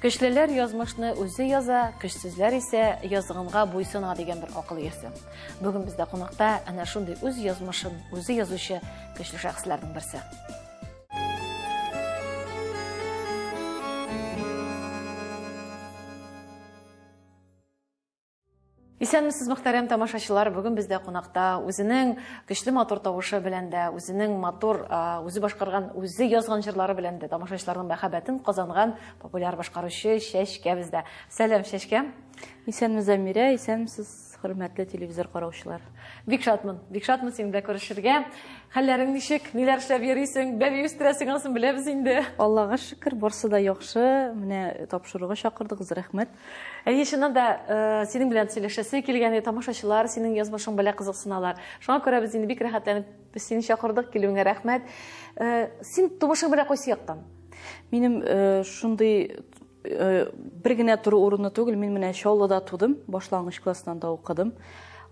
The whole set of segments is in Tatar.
Көчлеләр язмышны үзе яза, көчсезләр исә язганга буйсына дигән бер акыл иясе. Бүген бездә кунакта әнә шундый үз язмышын үзе язучы көчле шәхесләрнең берсе. Исәнмесез, мөхтәрәм тамашачылар. Бүген бездә кунакта үзенең көчле матур тавышы белән дә, үзенең матур, үзе башкарган, үзе язган җырлары белән дә тамашачыларның мәхәббәтен казанган популяр башкаручы Чәчкә бездә. Сәлам, Чәчкә. Исәнме, Замирә, исәнмесез, хөрмәтле телевизор караучылар. Бик шатмын, бик шатмын синең белән күрешергә. Хәлләрең ничек? Ниләр эшләп йөрисең? Бәби үстерәсең, анысын беләбез инде. Аллага шөкер, барсы да яхшы. Менә тапшыруга чакырдыгыз, рәхмәт. Әйе, чыннан да, синең белән сөйләшәсе килгән, тамашачылар синең язмышың белән кызыксыналар. Шуңа күрә без инде бик рәхәтләнеп без сине чакырдык, килүеңә рәхмәт. Син тумышың белән кайсы яктан? Минем шундый бер генә тору урыны түгел, мин менә Чаллыда тудым, башлангыч класстан да укыдым.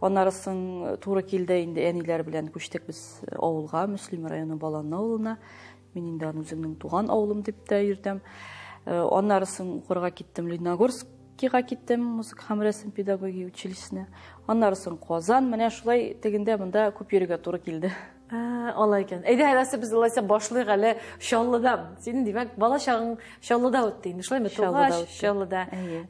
Аннары соң туры килде инде әниләр белән күчтек без авылга, Мөслим районы Баланны авылына. Мин инде аны үземнең туган авылым дип тә йөртәм. Аннары соң укырга киттем Лениногорскига киттем, музыка һәм рәсем педагогия училищесенә. Аннары соң Казан, менә шулай тегендә монда күп йөрергә туры килде. Алай икән. Әйдә, әләсе без алайса башлыйк әле Чаллыдан. Синең, димәк, бала чагың Чаллыда үтте инде, шулаймы? Тугач, Чаллыда.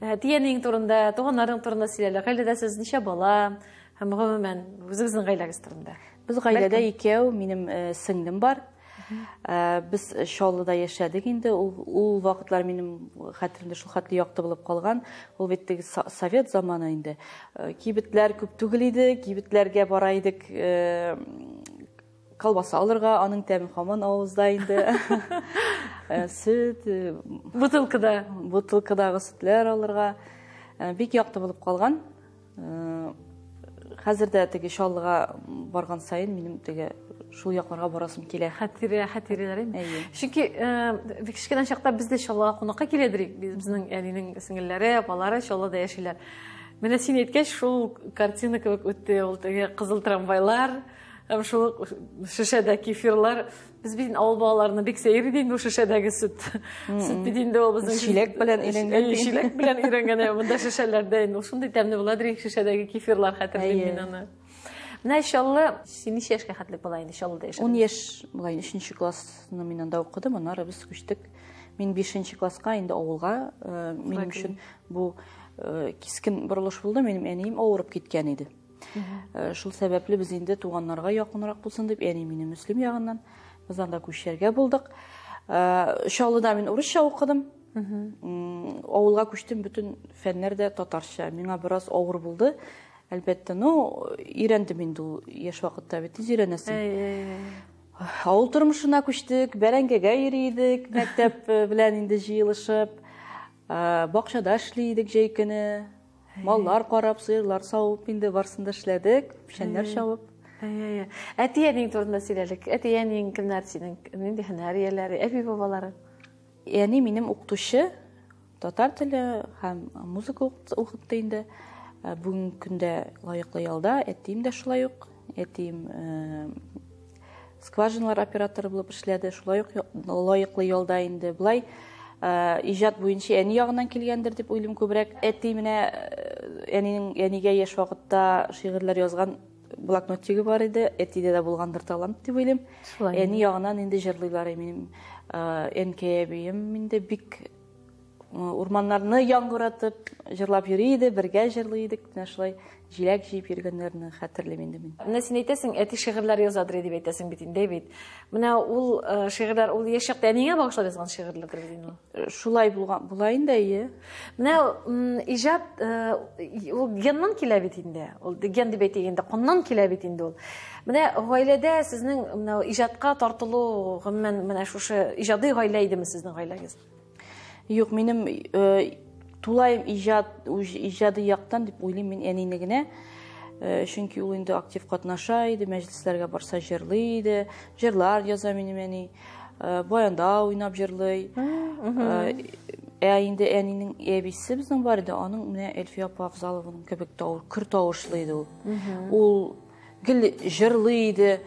Әти-әниең турында, туганнарың турында сөйлә. Гаиләдә сез ничә бала һәм гомумән үзегезнең гаиләгез турында? Без гаиләдә икәү, минем сеңлем бар. Без Чаллыда яшәдек инде. Ул вакытлар минем хәтеремдә шул хәтле якты булып калган. Ул бит теге совет заманы инде. Кибетләр күп түгел иде. Кибетләргә бара идек колбаса алырга, аның тәме һаман авызда инде. Сөт, бутылкада, бутылкадагы сөтләр алырга. Бик якты булып калган. Хәзер дә теге Чаллыга барган саен минем теге шул якларга барасым килә. Хәтирә, хәтирәләр инде. Чөнки бик кечкенә чакта без дә Чаллыга кунакка килә идек. Безнең әнинең сеңелләре, апалары Чаллыда яшиләр. Менә син әйткәч, шул картина кебек үтте ул теге кызыл трамвайлар, һәм шул шешәдә кефирлар. Без бит авыл балаларына бик сәер иде инде ул шешәдәге сөт. Сөт бит инде ул безнең чиләк белән өйрәнгән. Чиләк белән өйрәнгән, монда шешәләрдә инде ул шундый тәмле була дир шешәдәге кефирлар, хәтерлим мин аны. Менә Чаллы, син ничә яшькә хәтле була инде Чаллыда яшәдең? 10 яшь була инде, 3 классны мин анда укыдым, аннары без күчтек. Мин 5 класска инде авылга, минем өчен бу кискен борылыш булды, минем әнием авырып киткән иде. Шул сәбәпле без инде туганнарга якынрак булсын дип, әни мине Мөслим ягыннан, без анда күчәргә булдык. Чаллыда мин урысча укыдым. Авылга күчтем, бөтен фәннәр дә татарча. Миңа бераз авыр булды. Әлбәттә, ну, өйрәндем инде ул яшь вакытта бит, тиз өйрәнәсең. Авыл тормышына күчтек, бәрәңгегә йөри идек, мәктәп белән инде җыелышып, бакчада эшли идек җәй көне. Маллар карап, сыерлар савып, инде барысын да эшләдек, печәннәр чабып. Әти-әниең турында сөйләлек. Әти-әниең кемнәр синең? Нинди һөнәр ияләре, әби-бабалары? Әни минем укытучы, татар теле һәм музыка укытты инде. Бүгенге көндә лаеклы ялда, әтием дә шулай ук. Әтием скважиналар операторы булып эшләде, шулай ук лаеклы ялда инде. Былай иҗат буенча әни ягыннан килгәндер дип уйлыйм күбрәк. Әти менә әнинең әнигә яшь вакытта шигырьләр язган блокнотчигы бар иде. Әтидә дә булгандыр талант дип уйлыйм. Әни ягыннан инде җырлыйлар. Минем әнкәй әбием инде бик урманнарны яңгыратып җырлап йөри иде, бергә җырлый идек. Менә шулай җиләк җыеп йөргәннәрне хәтерлим инде мин. Менә син әйтәсең, әти шигырьләр язадыр дип әйтәсең бит инде бит. Менә ул шигырьләр ул яшь чакта әниеңә багышлап язган шигырьләрдер бит инде ул. Шулай булган, була инде, әйе. Менә иҗат ул геннан килә бит инде. Ул ген дип әйтик инде, каннан килә бит инде ул. Менә гаиләдә сезнең менә иҗатка тартылу, гомумән, менә шушы иҗади гаилә идеме сезнең гаиләгез? Юк, минем тулаем иҗат, иҗади яктан дип уйлыйм мин әнине генә. Чөнки ул инде актив катнаша иде, мәҗлесләргә барса җырлый иде, җырлар яза минем әни. Баянда уйнап җырлый. Ә инде әнинең әбисе безнең бар иде, аның менә Әлфия апа Афзалованың кебек көр тавышлы иде ул. Ул гел җырлый иде,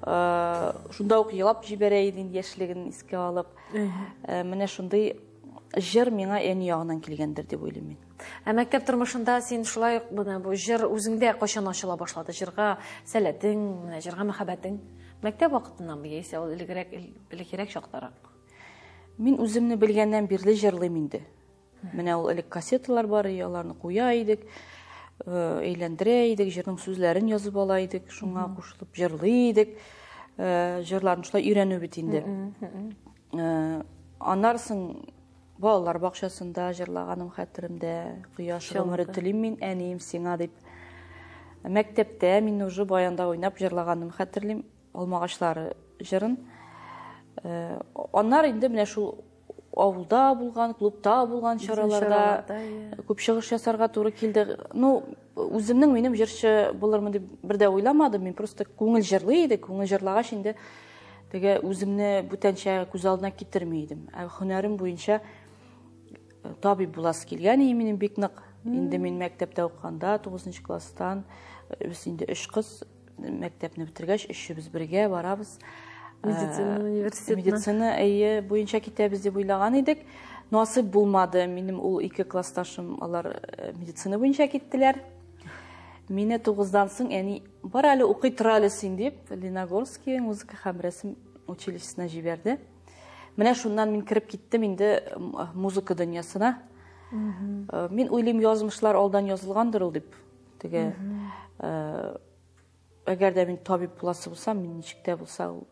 шунда ук елап җибәрә иде инде яшьлеген искә алып. Менә шундый Җыр миңа әни ягыннан килгәндер дип уйлыйм мин. Ә мәктәп тормышында син шулай ук менә бу җыр үзеңдә кайчан ачыла башлады? Җырга сәләтең, менә җырга мәхәббәтең мәктәп вакытыннанмы яисә ул элегрәк, элеккерәк чактарак? Мин үземне белгәннән бирле җырлыйм инде. Менә ул элек кассеталар бар иде, аларны куя идек, әйләндерә идек, җырның сүзләрен язып ала идек, шуңа кушылып җырлый идек. Җырларны шулай өйрәнү бит инде. Аннан соң балалар бакчасында җырлаганым хәтеремдә. Кояш гомере телим мин, әнием сиңа дип. Мәктәптә мин уже баянда уйнап җырлаганым хәтерлим, Алмагачлары җырын. Аннары инде менә шул авылда булган, клубта булган чараларда күп чыгыш ясарга туры килде. Ну, үземнең минем җырчы булырмын дип бер дә уйламадым. Мин просто күңел җырлый иде. Күңел җырлагач инде теге үземне бүтәнчә күз алдына китерми идем. Ә һөнәрем буенча табиб буласы килгән иде минем бик нык. Инде мин мәктәптә укыганда, 9 класстан, без инде өч кыз мәктәпне бетергәч, өчебез бергә барабыз. Медицина университетына. Медицина әйе буенча китәбез дип уйлаган идек. Насыйп булмады. Минем ул ике классташым алар медицина буенча киттеләр. Мине 9-дан соң әни бар әле укый тор әле син дип Леногорский музыка һәм рәсем училищесына җибәрде. Менә шуннан мин кереп киттем инде музыка дөньясына. Мин уйлыйм, язмышлар алдан язылгандыр ул дип. Теге әгәр дә мин табиб буласы булсам, мин ничек тә булса ул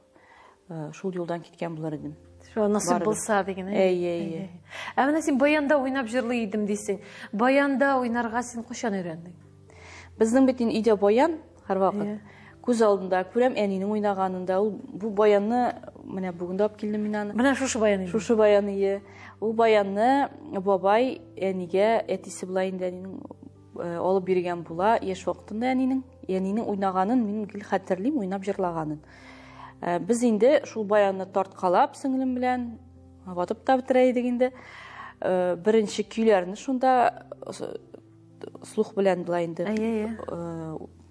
шул юлдан киткән булыр идем. Шул насыйп булса диген. Әйе, әйе. Ә менә син баянда уйнап җырлый идем дисең. Баянда уйнарга син кайчан өйрәндең? Безнең бит инде өйдә баян һәрвакыт. Күз алдында күрәм әнинең уйнаганын да. Ул бу баянны менә бүген дә алып килдем мин аны. Менә шушы баян инде. Шушы баян ие. Ул баянны бабай әнигә, әтисе була инде әнинең алып биргән була яшь вакытында әнинең. Әнинең уйнаганын мин гел хәтерлим, уйнап җырлаганын. Без инде шул баянны тарткалап сеңлем белән ватып та бетерә идек инде. Беренче көйләрне шунда слух белән була инде.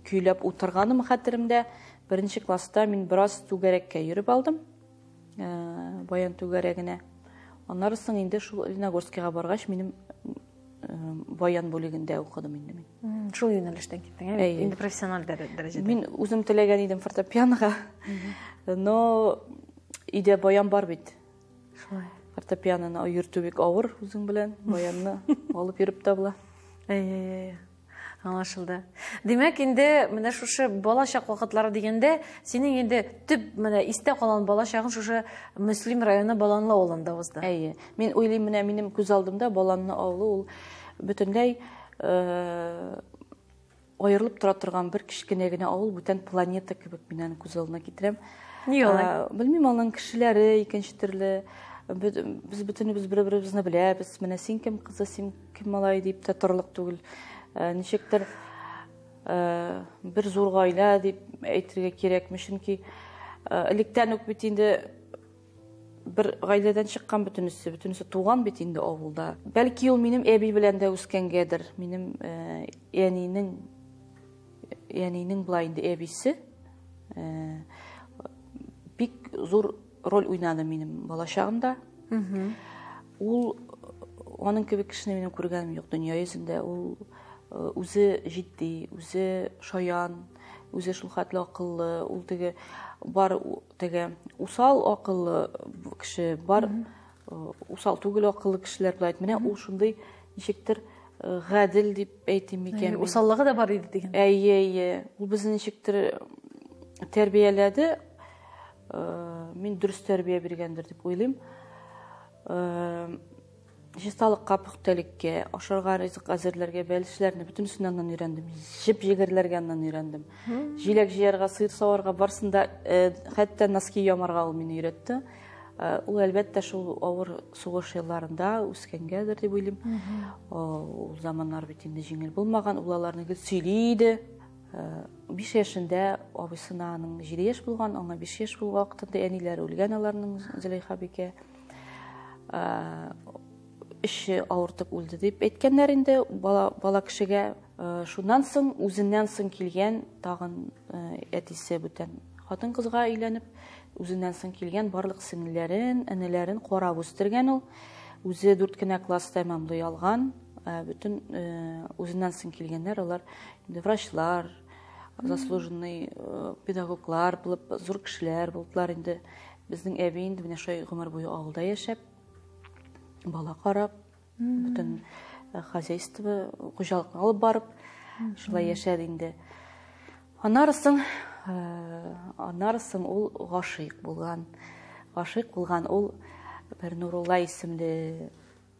Көйләп утырганым хәтеремдә. Беренче класста мин бераз түгәрәккә йөреп алдым. Баян түгәрәгенә. Аннары соң инде шул Леногорскига баргач, минем баян бүлегендә укыдым инде мин. Шул юнәлештән киттең, ә? Инде профессиональ дәрәҗәдә. Мин үзем теләгән идем фортепианога, но өйдә баян бар бит. Шулай. Фортепианоны йөртү бик авыр үзең белән, баянны алып йөреп тә була. Әй-әй-әй. Аңлашылды. Димәк, инде менә шушы балачак вакытлары дигәндә, синең инде төп менә истә калган балачагың шушы Мөслим районы Баланлы авылында узды. Әйе. Мин уйлыйм, менә минем күз алдымда Баланлы авылы ул бөтенләй аерылып тора торган бер кечкенә генә авыл, бүтән планета кебек мин аны күз алдына китерәм. Нигә алай? Белмим, аның кешеләре икенче төрле. Без бөтенебез бер-беребезне беләбез. Менә син кем кызы, син кем малай дип тә торырлык түгел. Ничектер бер зур гаилә дип әйтергә кирәкме, чөнки электән үк бит инде бер гаиләдән чыккан бөтенесе, бөтенесе туган бит инде авылда. Бәлки ул минем әби белән дә үскәнгәдер. Минем әнинең әнинең була инде әбисе бик зур роль уйнады минем балачагымда. Ул аның кебек кешене минем күргәнем юк дөнья йөзендә. Ул үзе җитди, үзе шаян, үзе шул хәтле акыллы. Ул теге бар теге усал акыллы кеше, бар усал түгел акыллы кешеләр була. Менә ул шундый ничектер гадел дип әйтим микән? Усаллыгы да бар иде дигән. Әйе, әйе. Ул безне ничектер тәрбияләде. Мин дөрес тәрбия биргәндер дип уйлыйм. Чисталыкка, пөхтәлеккә, ашарга ризык әзерләргә, бәлешләрне бөтенесен аннан өйрәндем. Җеп җегерләргә аннан өйрәндем. Җиләк җыярга, сыер саварга барсын да, хәтта носки ямарга ул мине өйрәтте. Ул әлбәттә шул авыр сугыш елларында үскәнгәдер дип уйлыйм. Ул заманнар бит инде җиңел булмаган, ул аларны гел сөйли иде. 5 яшендә абыйсына аның 7 яшь булган, аңа 5 яшь булган вакытында әниләре үлгән аларның, Зөләйха бикә. Эше авыртып үлде дип әйткәннәр инде бала, бала кешегә. Шуннан соң үзеннән соң килгән тагын әтисе бүтән хатын кызга өйләнеп, үзеннән соң килгән барлык сеңелләрен, энеләрен карап үстергән ул. Үзе дүрт кенә класс тәмамлый алган. Бөтен үзеннән соң килгәннәр, алар инде врачлар, заслуженный педагоглар булып, зур кешеләр булдылар инде. Безнең әби инде менә шулай гомер буе авылда яшәп, бала карап, бөтен хозяйство, хуҗалыкны алып барып, шулай яшәде инде. Аннары соң, аннары соң ул гашыйк булган. Гашыйк булган ул бер Нурулла исемле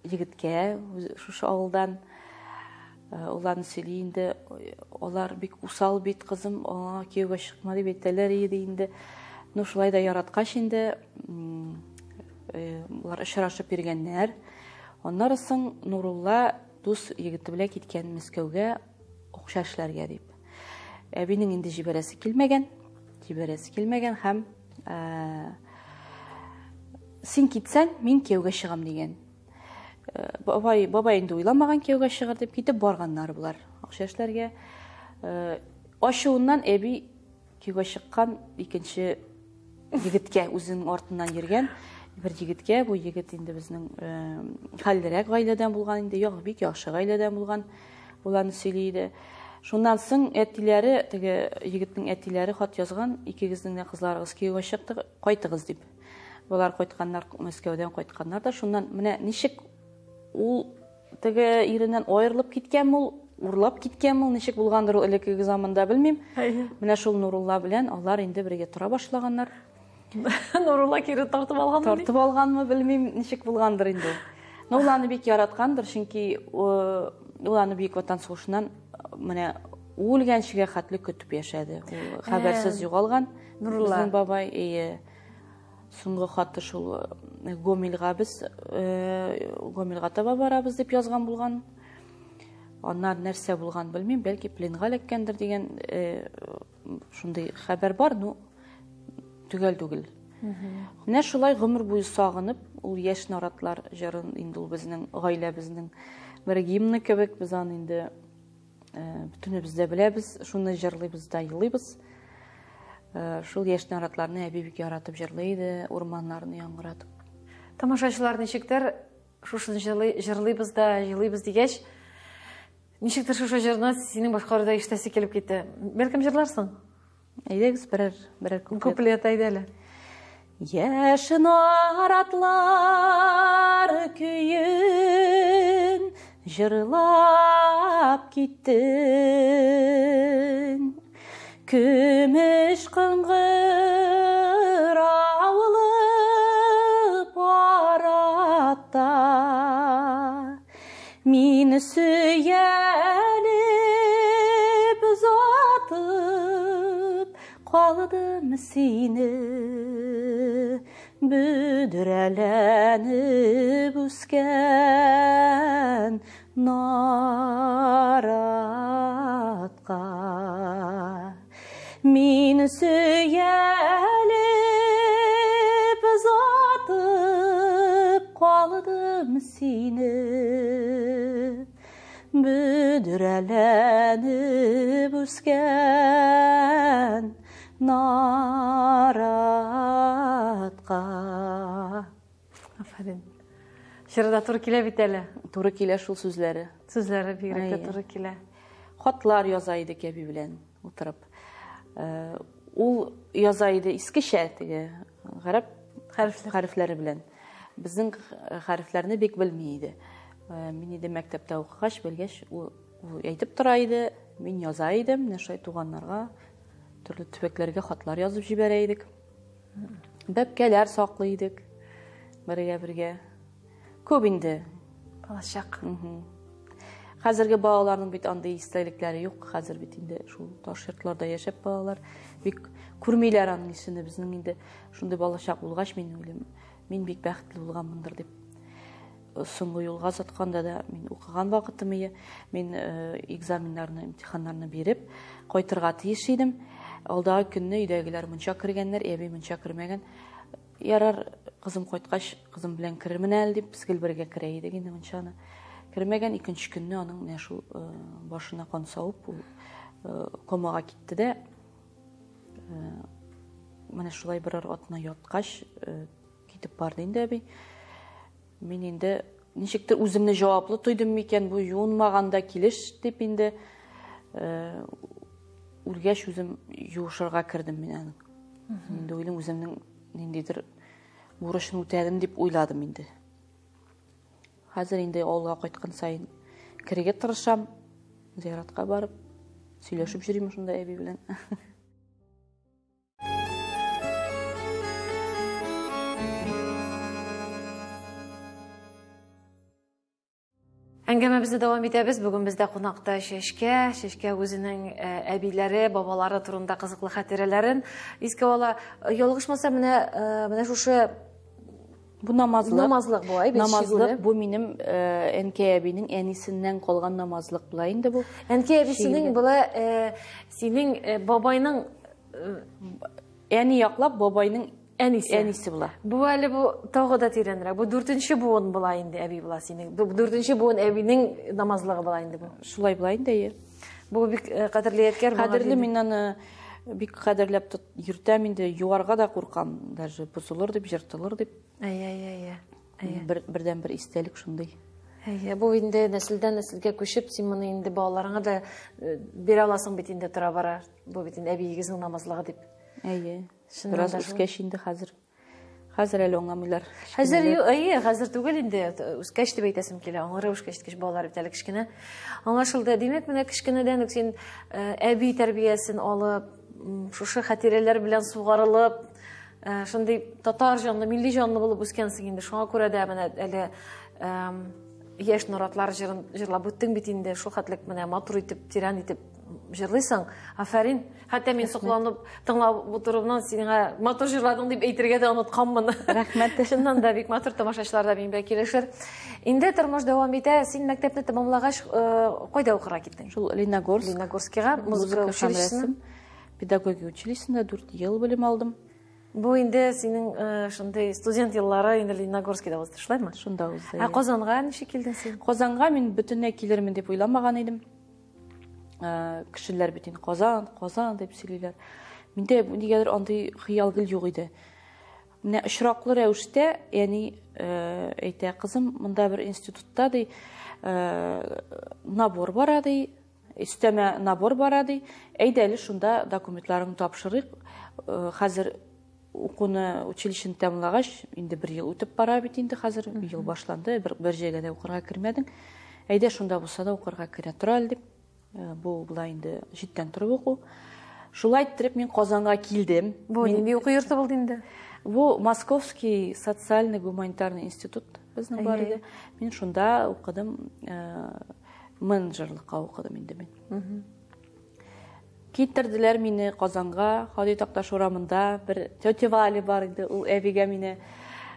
егеткә шушы авылдан. Ул аны сөйли инде, алар бик усал бит, кызым, аңа кияүгә чыкма дип әйтәләр иде инде. Ну, шулай да яраткач инде, алар очрашып йөргәннәр. Аннары соң Нурулла дус егете белән киткән Мәскәүгә акча эшләргә дип. Әбинең инде җибәрәсе килмәгән, җибәрәсе килмәгән һәм син китсәң, мин кияүгә чыгам дигән. Бабай, бабай инде уйламаган кияүгә чыгар дип китеп барганнар болар акча эшләргә. Ачуыннан әби кияүгә чыккан икенче егеткә, үзенең артыннан йөргән бер егеткә. Бу егет инде безнең хәллерәк гаиләдән булган инде, як, бик яхшы гаиләдән булган. Ул аны сөйли иде. Шуннан соң әтиләре, теге егетнең әтиләре хат язган, икегезнең дә кызларыгыз кияүгә чыкты, кайтыгыз дип. Болар кайтканнар, Мәскәүдән кайтканнар да, шуннан менә ничек ул теге иреннән аерылып киткәнме ул, урлап киткәнме ул, ничек булгандыр ул элеккеге заманда, белмим. Менә шул Нурулла белән алар инде бергә тора башлаганнар. Нурулла кире тартып алганмы? Тартып алганмы, белмим, ничек булгандыр инде. Но ул аны бик яраткандыр, чөнки ул аны Бөек Ватан сугышыннан менә үлгәнчегә хәтле көтеп яшәде. Ул хәбәрсез югалган. Нурулла. Безнең бабай, ие. Соңгы хаты шул Гомельгә без Гомельгә таба барабыз дип язган булган. Аннан нәрсә булган белмим, бәлки пленга эләккәндер дигән шундый хәбәр бар, ну төгәл түгел. Менә шулай гомер буе сагынып, ул яшь наратлар җырын инде ул безнең гаиләбезнең бер гимны кебек, без аны инде бөтенебез дә беләбез, шуны җырлыйбыз да елыйбыз. Шул яшь наратларны әби бик яратып җырлый иде, урманнарны яңгыратып. Тамашачылар ничектер шушыны җырлыйбыз да елыйбыз дигәч, ничектер шушы җырны синең башкаруда ишетәсе килеп китте. Бәлкем җырларсың? Әйдәгез берәр куплет. Куплет әйдә әле. Яшь наратлар көен җырлап киттең. Көмеш кыңгыр авылы паратта. Мин сөялеп озатып калдым сине, бөдрәләнеп үскән наратка. Мин сөялеп озатып калдым сине, бөдрәләнеп үскән наратка. Афәрин. Җырда туры килә бит әле. Туры килә шул сүзләре. Сүзләре бигрәк тә туры килә. Хатлар яза идек әби белән утырып. Ул яза иде искечә теге гарәп хәрефләре белән. Безнең хәрефләрне бик белми иде. Мин инде мәктәптә укыгач, белгәч, ул әйтеп тора иде, мин яза идем, менә шулай туганнарга, төрле төбәкләргә хатлар язып җибәрә идек. Бәбкәләр саклый идек бергә-бергә. Күп инде. Балачак. Хәзерге балаларның бит андый истәлекләре юк. Хәзер бит инде шул таш йортларда яшәп балалар бик күрмиләр аның исене. Безнең инде шундый балачак булгач, мин уйлыйм, мин бик бәхетле булганмындыр дип. Соңгы юлга озатканда да мин укыган вакытым ие, мин экзаменнарны, имтиханнарны биреп кайтырга тиеш идем. Алдагы көнне өйдәгеләр мунча кергәннәр, әби мунча кермәгән. Ярар, кызым кайткач, кызым белән керермен әле дип, без гел бергә керә идек инде мунчаны. Кермәгән, икенче көнне аның менә шул башына кан савып, ул комага китте дә, менә шулай берәр атна яткач, китеп барды инде әби. Мин инде ничектер үземне җаваплы тойдым микән, бу юынмаганда килеш дип инде үлгәч үзем юышырга кердем мин аның. Инде уйлыйм, үземнең ниндидер бурычын үтәдем дип уйладым инде. Хәзер инде авылга кайткан саен керергә тырышам, зиратка барып сөйләшеп йөрим шунда әби белән. Әңгәмәбезне дәвам итәбез. Бүген бездә кунакта Чәчкә. Чәчкә үзенең э, әбиләре, бабалары турында кызыклы хатирәләрен искә ала. Э, ялгышмасам, менә э, менә шушы Бу намазлык. Намазлык бу, әйбәт Намазлык бу минем әнкәй әбинең әнисеннән калган намазлык була инде бу. Әнкәй әбисенең була синең бабайның әни яклап бабайның Әнисе. Әнисе була. Бу әле бу тагы да тирәнрәк. Бу дүртенче буын була инде әби була синең. Бу дүртенче буын әбинең намазлыгы була инде бу. Шулай була инде, әйе. Бу бик э, кадерле ядкәр. Кадерле мин аны бик кадерләп йөртәм инде. Юарга да куркам, даже бозылыр дип, җыртылыр дип. Әйе, әйе, әйе. Әйе. Бер, бердән бер истәлек шундый. Әйе, бу инде нәселдән нәселгә күчеп, син моны инде балаларыңа да э, бирә аласың бит инде тора бара. Бу бит инде әбиегезнең намазлыгы дип. Әйе. Бераз үскәч инде хәзер. Хәзер әле аңламыйлар. Хәзер әйе, хәзер түгел инде. Үскәч дип әйтәсем килә. Аңлы рәвешкә җиткәч балалар бит әле кечкенә. Аңлашылды. Димәк, менә кечкенәдән үк син э, әби тәрбиясен алып, шушы хатирәләр белән сугарылып, э, шундый татар җанлы, милли җанлы булып үскәнсең инде. Шуңа күрә дә менә әле яшь наратлар җырын җырлап үттең бит инде. Шул хәтлек менә матур итеп, тирән итеп җырлыйсың. Афәрин. Хәтта мин сокланып тыңлап утыруымнан сиңа матур җырладың дип әйтергә дә онытканмын. Рәхмәт. Чыннан да бик матур, тамашачылар да минем белән килешер. Инде тормыш дәвам итә. Син мәктәпне тәмамлагач, э, кайда укырга киттең? Шул Лениногорск. Лениногорскига музыка училищесына. Педагогия училищесында 4 ел белем алдым. Бу инде синең э, шундый студент еллары инде Лениногорскида узды, шулаймы? Шунда узды. Ә Казанга ничек килдең син? Казанга мин бөтенләй килермен дип уйламаган идем. Э, кешеләр бит инде Казан, Казан дип сөйлиләр. Миндә нигәдер андый хыял гел юк иде. Менә очраклы рәвештә әни э, әйтә, кызым, монда бер институтта ди, э, набор бара ди, өстәмә набор бара ди. Әйдә әле шунда документларыңны тапшырыйк. Хәзер укуны училищены тәмамлагач, инде бер ел үтеп бара бит инде хәзер, ел башланды, бер, бер җәйгә дә укырга кермәдең. Әйдә шунда булса да укырга керә тор әле дип. Э, бу була инде читтән торып уку. Шулай иттереп мин Казанга килдем. Бу нинди уку йорты булды инде? Бу Московский социально-гуманитарный институт безнең бар иде. Мин шунда укыдым, э, менеджерлыкка укыдым инде мин. Китерделәр мине Казанга, Һади Такташ урамында бер тетя Валя бар иде, ул әбигә мине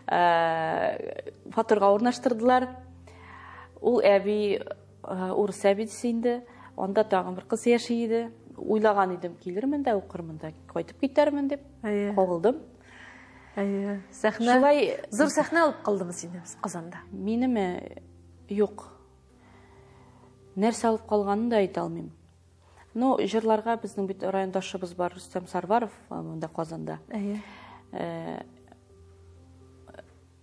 э, фатирга урнаштырдылар. Ул әби э, урыс әбисе инде, анда тагын бер кыз яши иде. Уйлаган идем, килермен дә, укырмын да, кайтып китәрмен дип. Кагылдым. Әйе. Сәхнә. Шулай зур сәхнә алып калдымы сине Казанда? Минеме? Юк. Нәрсә алып калганын да әйтә алмыйм. Ну, җырларга безнең бит райондашыбыз бар, Рөстәм Сарваров, монда Казанда. Әйе. Э,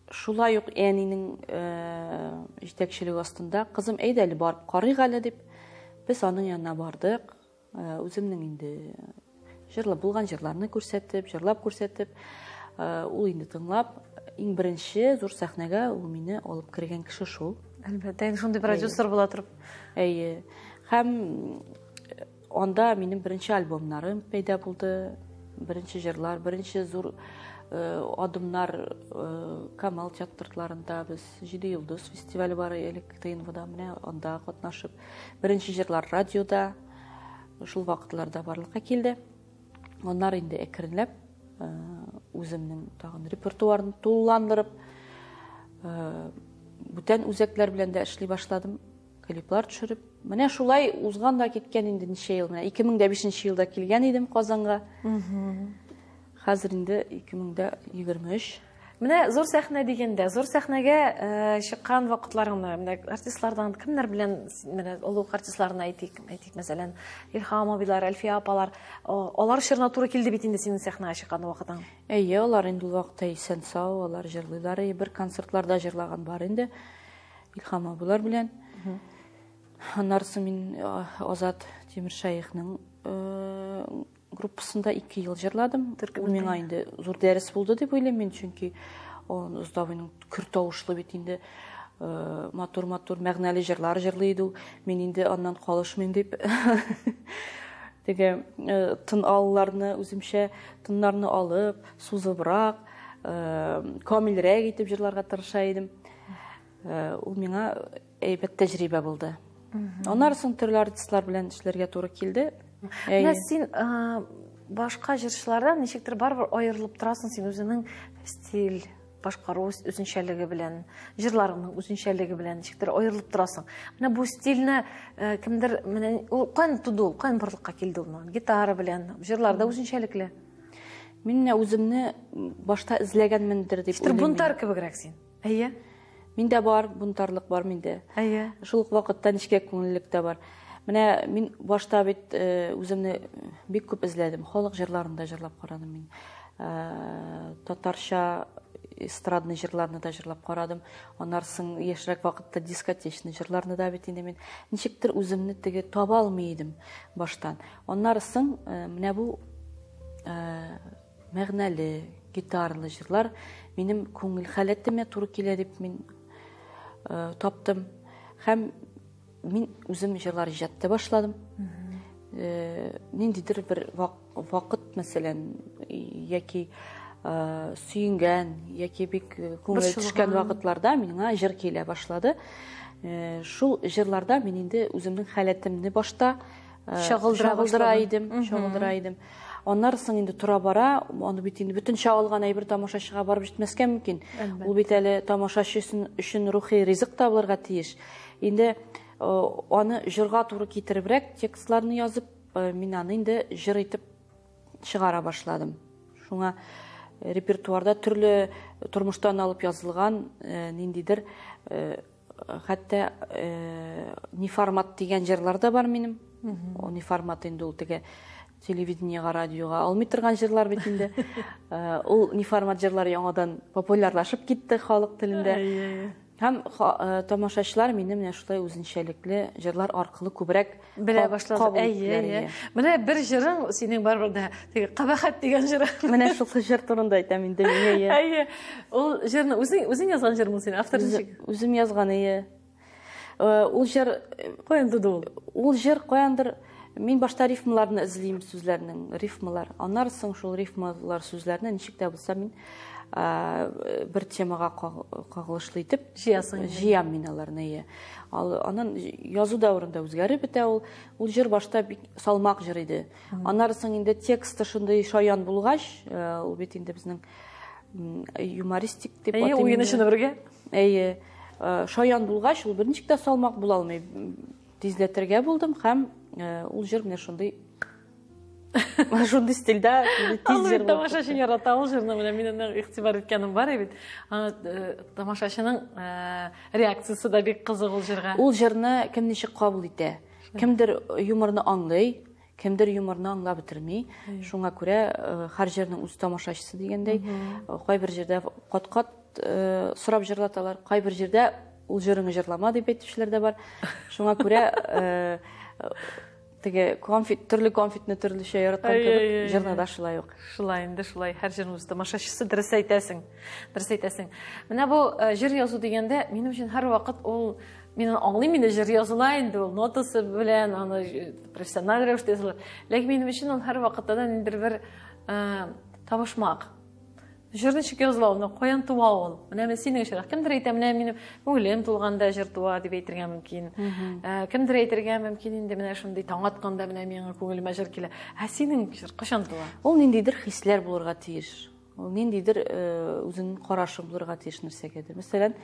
шулай ук әнинең э, җитәкчелеге астында, кызым, әйдә әле барып карыйк әле дип, без аның янына бардык. Э, үземнең инде җырлап булган җырларны күрсәтеп, җырлап күрсәтеп, ул инде тыңлап, иң беренче зур сәхнәгә ул мине алып кергән кеше шул. Әлбәттә, инде шундый продюсер була торып. Әйе. Һәм э, анда минем беренче альбомнарым пәйда булды, беренче җырлар, беренче зур э, адымнар э, Камал театрларында без Җиде йолдыз фестивале бар элек ТНВда, менә анда катнашып, беренче җырлар радиода шул вакытларда барлыкка килде. Аннары инде әкренләп э, үземнең тагын репертуарны тулыландырып, э, бүтән үзәкләр белән дә эшли башладым, клиплар төшереп. Менә шулай узган да киткән инде ничә ел. Менә 2005 елда килгән идем Казанга. Хәзер инде 2023. Менә зур сәхнә дигәндә, зур сәхнәгә э, чыккан вакытларыңны, менә артистлардан кемнәр белән, менә олуг артистларны әйтик, әйтик, мәсәлән, Илһам абыйлар, Әлфия апалар, алар чорына туры килде бит инде синең сәхнәгә чыккан вакытың. Әйе, алар инде ул вакытта исән сау, алар җырлыйлар, бер концертларда җырлаган бар инде Илһам абыйлар белән. Аннары соң мин Азат Тимершәехның э, группасында 2 ел җырладым. Ул миңа инде зур дәрес булды дип уйлыйм мин, чөнки Азат абыйның көр тавышлы бит инде матур-матур мәгънәле җырлар җырлый иде ул. Мин инде аннан калышмыйм дип теге тын алуларны үземчә тыннарны алып, сузыбрак, камилрәк итеп җырларга тырыша идем. Ул миңа әйбәт тәҗрибә булды. Аннары соң төрле артистлар белән эшләргә туры килде. Менә син башка җырчылардан ничектер барыбер аерылып торасың, син үзеңнең стиль башкару үзенчәлеге белән, җырларыңның үзенчәлеге белән ничектер аерылып торасың. Менә бу стильне кемдер менә ул каян туды ул, каян барлыкка килде ул? Гитара белән, җырлар да үзенчәлекле. Мин менә үземне башта эзләгәнмендер дип уйлыйм. Бунтарь кебегрәк син. Әйе. Миндә бар, бунтарлык бар миндә. Әйе. Шул ук вакытта нечкә күңеллелек тә бар. Менә мин башта бит э, үземне бик күп эзләдем. Халык җырларын да җырлап карадым мин. Э, татарча эстрадный җырларны да җырлап карадым. Аннан соң яшьрәк вакытта дискотечный җырларны да бит инде мин ничектер үземне теге таба алмый идем баштан. Аннары соң э, менә бу Мәгънәле, гитарлы җырлар минем күңел халәтемә туры килә дип мин э, таптым. Һәм мин үзем җырлар иҗат итә башладым. Э, ниндидер бер вакыт, мәсәлән, яки э, сөенгән, яки бик күңел төшкән вакытларда миңа җыр килә башлады. Шул җырларда мин инде үземнең халәтемне башта чагылдыра идем, чагылдыра идем. Аннары соң инде тора-бара, аны бит инде бөтен чагылган әйбер тамашачыга барып җитмәскә мөмкин. Ул бит әле тамашачы өчен рухи ризык та булырга тиеш. Инде аны җырга туры китеребрәк текстларны язып, мин аны инде җыр итеп чыгара башладым. Шуңа репертуарда төрле тормыштан алып язылган ниндидер Хәтта неформат дигән җырлар да бар минем. Ул неформат инде ул теге телевидениега, радиога алмый торган җырлар бит инде. Ул неформат җырлар яңадан популярлашып китте халык телендә. Һәм тамашачылар мине менә шулай үзенчәлекле җырлар аркылы күбрәк белә башлады. Әйе, әйе. Менә бер җырың синең барыбер дә теге кабахәт дигән җырың. Менә шул җыр турында әйтәм инде мин, әйе. Әйе. Ул җырны үзең үзең язган җырмы син? Автор ничек? Үзем язган, әйе. Э, ул җыр э, каян туды ул? Ул җыр каяндыр мин башта рифмаларны эзлим сүзләрнең, рифмалар. Аннары соң шул рифмалар сүзләрне ничек тә булса мин э, бер темага кагылышлы итеп җыясың. Җыям мин аларны, әйе. Аннан язу дәверендә үзгәреп бетә ул. Ул җыр башта бик салмак җыр иде. Аннары соң инде тексты шундый шаян булгач, ул бит инде безнең юмористик дип атыйм. Әйе, уен өчен бергә. Әйе. Шаян булгач, ул берничек тә салмак була алмый. Тизләтергә булдым һәм ул җыр менә шундый шундый стильдә тиз җыр. Тамашачы ярата ул җырны, менә мин аны игътибар иткәнем бар бит. Аны тамашачының реакциясе дә бик кызык ул җырга. Ул җырны кем ничек кабул итә? Кемдер юморны аңлый, Кемдер юморны аңлап бетерми. Шуңа күрә э, һәр җырның үз тамашачысы дигәндәй, э, кайбер җирдә кат-кат э, сорап җырлаталар, кайбер җирдә ул җырыңны җырлама дип әйтүчеләр дә бар. Шуңа күрә теге конфет, төрле конфетны төрлечә яраткан кебек, җырны да шулай ук. Шулай инде, шулай. Һәр җырның үз тамашачысы, дөрес әйтәсең. Дөрес әйтәсең. Менә бу җыр язу дигәндә, минем өчен һәрвакыт ул Мин аны аңлыйм инде, җыр языла инде ул нотасы белән, аны профессиональ рәвештә языла. Ләкин минем өчен ул һәрвакытта да ниндидер бер табышмак. Җыр ничек языла ул, каян туа ул? Менә мин синең өчен, кемдер әйтә, менә минем күңелем тулганда җыр туа дип әйтергә мөмкин. Кемдер әйтергә мөмкин инде менә шундый таң атканда менә миңа күңелемә җыр килә. Ә синең җыр кайчан туа? Ул ниндидер хисләр булырга тиеш. Ул ниндидер э, үзенең карашы булырга тиеш нәрсәгәдер. Мәсәлән,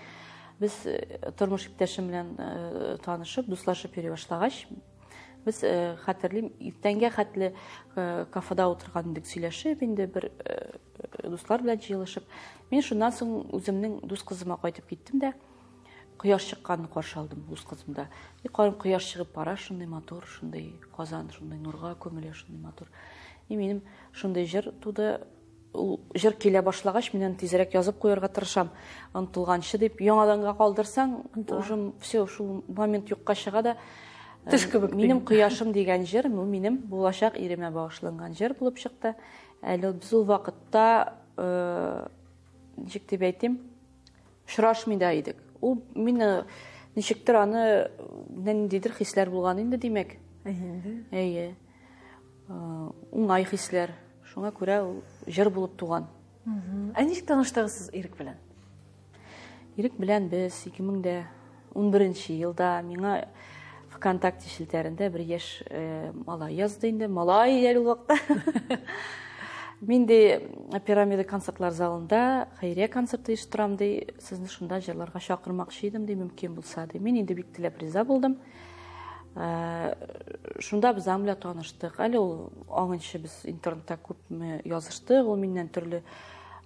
без э, тормыш иптәшем белән э, танышып, дуслашып йөри башлагач, Без хәтерлим, иртәнгә хәтле кафеда утырган идек, сөйләшеп инде бер дуслар белән җыелышып. Мин шуннан соң үземнең дус кызыма кайтып киттем дә, кояш чыкканны каршы алдым дус кызымда. И карыйм, кояш чыгып бара, шундый матур, шундый Казан, шундый нурга күмелә, шундый матур. И минем шундый җыр туды. Ул җыр килә башлагач, мин аны тизрәк язып куярга тырышам. Онытылганчы дип, яңаданга калдырсаң, уже все, шул момент юкка чыга да. Төш кебек. Минем кояшым дигән җыр, бу минем булачак иремә багышланган җыр булып чыкты. Әле без ул вакытта, ничек дип әйтим, очрашмый да идек. Ул мине ничектер аны ниндидер хисләр булган инде, димәк. Әйе. Әйе. Уңай хисләр. Шуңа күрә ул җыр булып туган. Ә ничек таныштыгыз сез Ирек белән? Ирек белән без 2011 елда миңа ВКонтакте челтәрендә бер яшь малай язды инде. Малай әле ул вакытта. Мин ди Пирамида концертлар залында хәйрия концерты оештырам ди, сезне шунда җырларга чакырмакчы идем ди, мөмкин булса ди. Мин инде бик теләп риза булдым. Шунда без аның белән таныштык. Әле ул аңынчы без интернетта күпме языштык, ул миннән төрле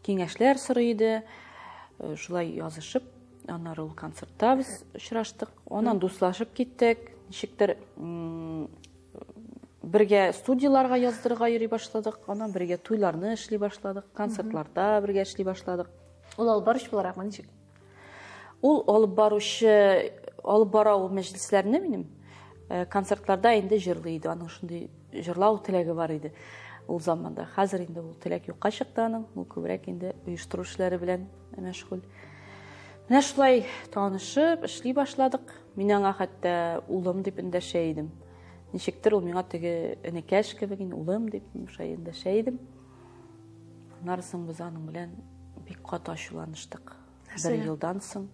киңәшләр сорый иде. Шулай язышып, аннары ул концертта без очраштык. Аннан дуслашып киттек. Ничектер бергә студияларга яздырырга йөри башладык, аннан бергә туйларны эшли башладык, концертларда бергә эшли башладык. Ул алып баручы буларакмы, ничек? Ул алып баручы, алып бара ул мәҗлесләрне минем. Концертларда инде җырлый иде, аның шундый җырлау теләге бар иде ул заманда. Хәзер инде ул теләк юкка чыкты аның, ул күбрәк инде оештыру эшләре белән мәшгуль. Менә шулай танышып, эшли башладык. Мин аңа хәтта улым дип эндәшә идем. Ничектер ул миңа теге энекәш кебек инде, улым дип шулай эндәшә идем. Аннары соң без аның белән бик каты ачуланыштык. Бер елдан соң.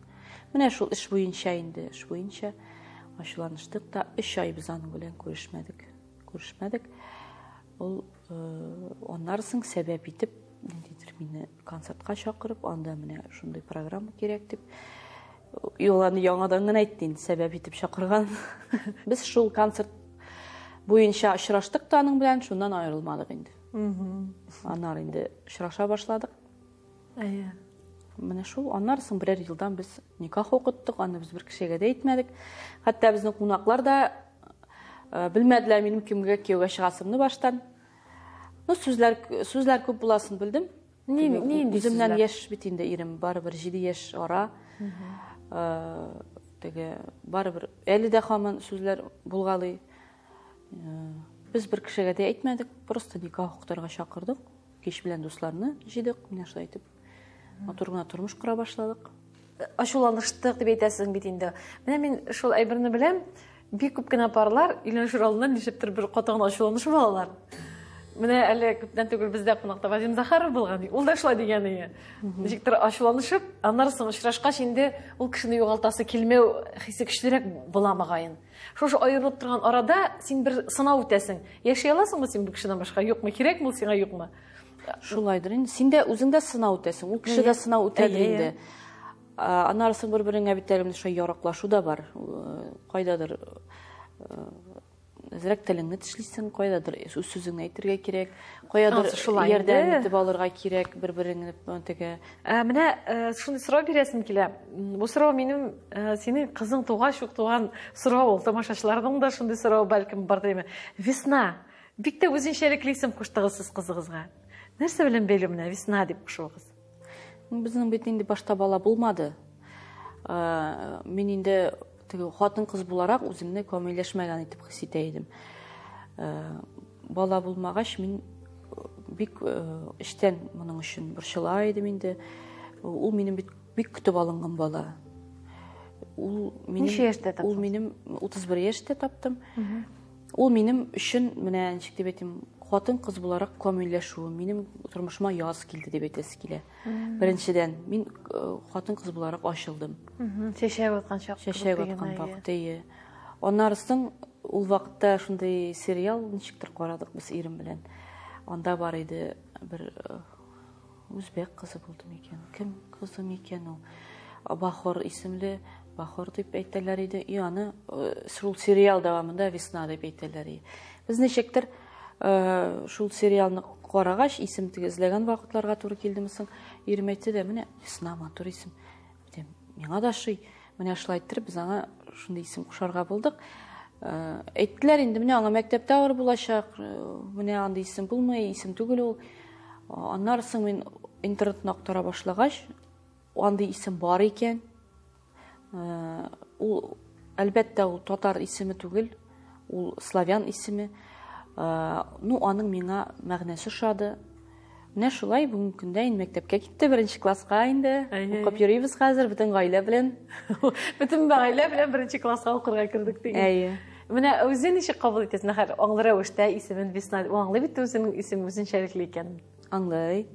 Менә шул эш буенча инде, эш буенча ачуланыштык та, 3 ай без аның белән күрешмәдек. Күрешмәдек. Ул аннары соң сәбәп итеп, ниндидер мине концертка чакырып, анда менә шундый программа кирәк дип, ул аны яңадан гына әйтте инде, сәбәп итеп чакырган. Без шул концерт буенча очраштык та аның белән, шуннан аерылмадык инде. Аннары инде очраша башладык. Әйе. Менә шул, аннары соң берәр елдан без никах укыттык, аны без бер кешегә дә әйтмәдек. Хәтта безнең кунаклар да белмәделәр минем кемгә кияүгә чыгасымны баштан. Ну, сүзләр күп буласын белдем. Нинди Үземнән сүзләр? яшь бит инде ирем, барыбер 7 яшь ара. Теге барыбер әле дә һаман сүзләр булгалый. Без бер кешегә дә әйтмәдек, просто никах укытырга чакырдык. Кич белән дусларны җыйдык, менә шулай итеп матур гына тормыш кора башладык. Ачуланыштык дип әйтәсең бит инде. Менә мин шул әйберне беләм, бик күп кенә парлар өйләнешер алдыннан ничектер бер каты гына ачуланышып алалар. Менә әле күптән түгел бездә кунакта Вадим Захаров булган, ул да шулай дигән иде. Ничектер ачуланышып, аннары соң очрашкач инде ул кешене югалтасы килмәү хисе көчлерәк була мөгаен. Шушы аерылып торган арада син бер сынау үтәсең. Яши аласыңмы син бу кешедән башка? Юкмы? Кирәкме ул сиңа, юкмы? Шулайдыр инде. Син дә үзең дә сынау үтәсең, ул кеше дә сынау үтәдер инде. Аннары соң бер-береңә бит әле менә шулай яраклашу да бар. Кайдадыр әзрәк телеңне тешлисең, кайдадыр үз сүзеңне әйтергә кирәк, кайдадыр Ансы шулай ярдәм инде. итеп алырга кирәк бер-береңне теге. Менә шундый сорау бирәсем килә. Бу сорау минем синең кызың тугач ук туган сорау ул. Тамашачыларның да шундый сорауы бәлкем бар димме. Весна. Бик тә үзенчәлекле исем куштыгыз сез кызыгызга. Нәрсә белән бәйле менә Весна дип кушуыгыз? Безнең бит инде башта бала булмады. Мин инде теге хатын-кыз буларак үземне камилләшмәгән итеп хис итә идем. Бала булмагач, мин бик эчтән моның өчен борчыла идем инде. Ул минем бит бик көтеп алынган бала. Ул минем, Ничә яшьтә таптың? Ул минем 31 яшьтә таптым. Ул минем өчен менә ничек дип әйтим, хатын-кыз буларак камилләшү, минем тормышыма яз килде дип әйтәсе килә. Беренчедән, мин хатын-кыз буларак ачылдым. Чәчәк аткан чак кебек Чәчәк дигән аткан әйе. вакыт, әйе. Аннары соң ул вакытта шундый сериал ничектер карадык без ирем белән. Анда бар иде бер үзбәк кызы булды микән? Кем кызы микән ул? Бахор исемле Бахор дип әйтәләр иде. И аны шул сериал дәвамында Весна дип әйтәләр иде. Без ничектер шул сериалны карагач, исем теге эзләгән вакытларга туры килдеме соң, ирем әйтте дә, менә Весна матур исем. Әйтәм, миңа да ошый. Менә шулай иттереп без аңа шундый исем кушарга булдык. Әйттеләр инде, менә аңа мәктәптә авыр булачак, менә андый исем булмый, исем түгел ул. Аннары соң мин интернетны актара башлагач, андый исем бар икән. Ул, әлбәттә, ул татар исеме түгел, ул славян исеме. Ну, аның миңа мәгънәсе ошады. Менә шулай бүгенге көндә инде мәктәпкә китте, беренче класска инде. Укып йөрибез хәзер бөтен гаилә белән. Бөтен гаилә белән беренче класска укырга кердек дигән. Әйе. Менә үзе ничек кабул итәсең? Хәер, аңлы рәвештә исемен Весна. Ул аңлый бит үзенең исеме үзенчәлекле икәнен. Аңлый.